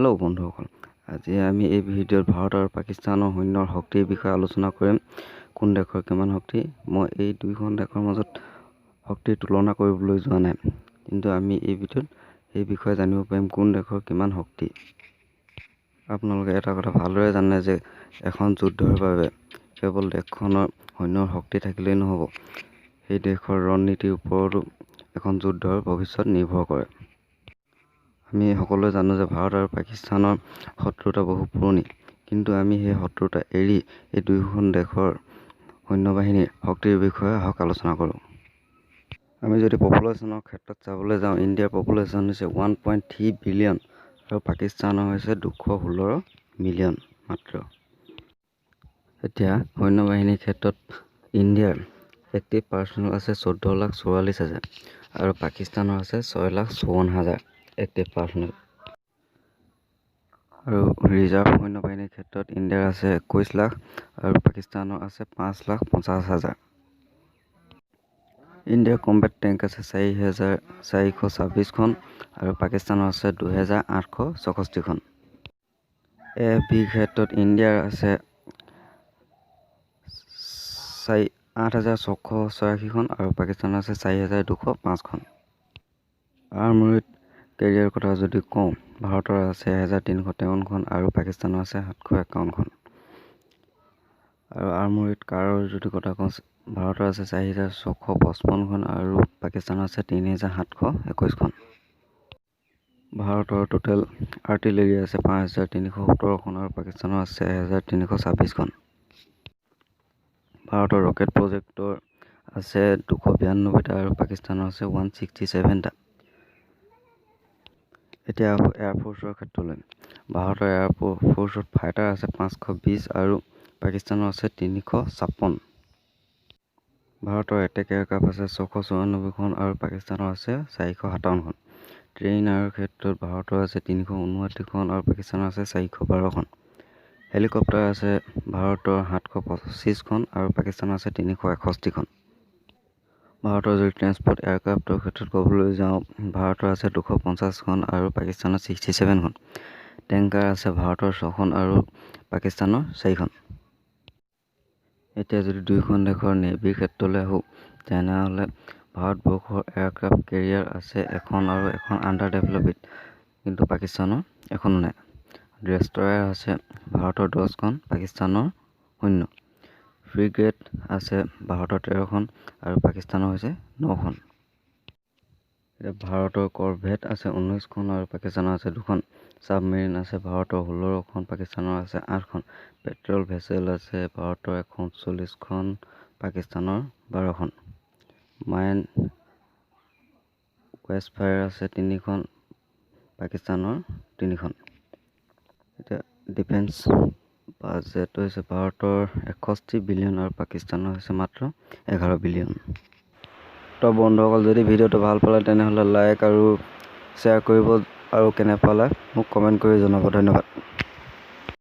Hello' বন্ধুসকল, আজি আমি এই ভিডিঅ'ত ভাৰত আৰু পাকিস্তানৰ সৈন্যৰ শক্তিৰ বিষয়ে আলোচনা কৰিম। কোন দেশৰ কিমান শক্তি। মই এই দুয়োখন দেশৰ মাজত শক্তিৰ তুলনা কৰিবলৈ যোৱা নাই, কিন্তু আমি এই ভিডিঅ'ত সেই বিষয়ে জানিব পাৰিম কোন দেশৰ কিমান শক্তি। আপোনালোকে এটা কথা ভালদৰে জানে যে এখন যুদ্ধৰ বাবে কেৱল দেশখনৰ সৈন্যৰ শক্তি থাকিলেই নহ'ব, সেই দেশৰ ৰণনীতিৰ ওপৰতো এখন যুদ্ধৰ ভৱিষ্যত নিৰ্ভৰ কৰে। আমি সকলোৱে জানো যে ভাৰত আৰু পাকিস্তানৰ শত্ৰুতা বহু পুৰণি, কিন্তু আমি সেই শত্ৰুতা এৰি এই দুয়োখন দেশৰ সৈন্যবাহিনীৰ শক্তিৰ বিষয়ে আহক আলোচনা কৰোঁ। আমি যদি পপুলেশ্যনৰ ক্ষেত্ৰত চাবলৈ যাওঁ, ইণ্ডিয়াৰ পপুলেশ্যন হৈছে 1.3 বিলিয়ন আৰু পাকিস্তানৰ হৈছে 216 মিলিয়ন মাত্ৰ। এতিয়া সৈন্যবাহিনীৰ ক্ষেত্ৰত ইণ্ডিয়াৰ এক্টিভ পাৰ্চনেল আছে 14,44,000 আৰু পাকিস্তানৰ আছে 6,54,000 এক্টিভ পাৰ্চনেল। আৰু ৰিজাৰ্ভ সৈন্যবাহিনীৰ ক্ষেত্ৰত ইণ্ডিয়াৰ আছে 21 লাখ আৰু পাকিস্তানৰ আছে 5,50,000। ইণ্ডিয়াৰ কম্বেট টেংক আছে 4426খন আৰু পাকিস্তানৰ আছে 2864খন। এ এফ ভিৰ ক্ষেত্ৰত ইণ্ডিয়াৰ আছে 8686খন আৰু পাকিস্তানৰ আছে 4205খন। আৰ্মৰীড কেৰিয়াৰ কথা যদি কওঁ, ভাৰতৰ আছে 1353খন আৰু পাকিস্তানৰ আছে 751খন। আৰু আৰ্মৰীড কাৰৰ যদি কথা কওঁ, ভাৰতৰ আছে 4655খন আৰু পাকিস্তানৰ আছে 3721খন। ভাৰতৰ টোটেল আৰ্টিলেৰী আছে 5317খন আৰু পাকিস্তানৰ আছে 1326খন। ভাৰতৰ ৰকেট প্ৰজেক্টৰ আছে 292টা আৰু পাকিস্তানৰ আছে 167টা। এতিয়া আহোঁ এয়াৰফ'ৰ্চৰ ক্ষেত্ৰলৈ। ভাৰতৰ এয়াৰফ'ৰ্চত ফাইটাৰ আছে 520 আৰু পাকিস্তানৰ আছে 356। ভাৰতৰ এটেক এয়াৰক্ৰাফ্ট আছে 694খন আৰু পাকিস্তানৰ আছে 457খন। ট্ৰেইনাৰৰ ক্ষেত্ৰত ভাৰতৰ আছে 379খন আৰু পাকিস্তানৰ আছে 412খন। হেলিকপ্টাৰ আছে ভাৰতৰ 725খন আৰু পাকিস্তানৰ আছে 361খন। ভাৰতৰ যদি ট্ৰেন্সপৰ্ট এয়াৰক্ৰাফ্টৰ ক্ষেত্ৰত ক'বলৈ যাওঁ, ভাৰতৰ আছে 250খন আৰু পাকিস্তানৰ 67খন। টেংকাৰ আছে ভাৰতৰ ছখন আৰু পাকিস্তানৰ চাৰিখন। এতিয়া যদি দুয়োখন দেশৰ নেভিৰ ক্ষেত্ৰলৈ আহোঁ, তেনেহ'লে ভাৰতবৰ্ষৰ এয়াৰক্ৰাফ্ট কেৰিয়াৰ আছে এখন আৰু এখন আণ্ডাৰ ডেভেলপমেণ্ট, কিন্তু পাকিস্তানৰ এখনো নাই। ডেষ্ট্ৰয়াৰ আছে ভাৰতৰ 10খন, পাকিস্তানৰ শূন্য। ফ্ৰিগেট আছে ভাৰতৰ 13খন আৰু পাকিস্তানৰ হৈছে নখন। এতিয়া ভাৰতৰ কৰ্ভেট আছে 19খন আৰু পাকিস্তানৰ আছে দুখন। ছাবমেৰিন আছে ভাৰতৰ 16খন, পাকিস্তানৰ আছে আঠখন। পেট্ৰল ভেছেল আছে ভাৰতৰ 139খন, পাকিস্তানৰ 12খন। মাইন ৱাৰফেয়াৰ আছে তিনিখন, পাকিস্তানৰ তিনিখন। এতিয়া ডিফেন্স বাজেট হৈছে ভাৰতৰ 61 বিলিয়ন আৰু পাকিস্তানৰ হৈছে মাত্ৰ 11 বিলিয়ন। তো বন্ধুসকল, যদি ভিডিঅ'টো ভাল পালে তেনেহ'লে লাইক আৰু শ্বেয়াৰ কৰিব আৰু কেনে পালে মোক কমেণ্ট কৰি জনাব। ধন্যবাদ।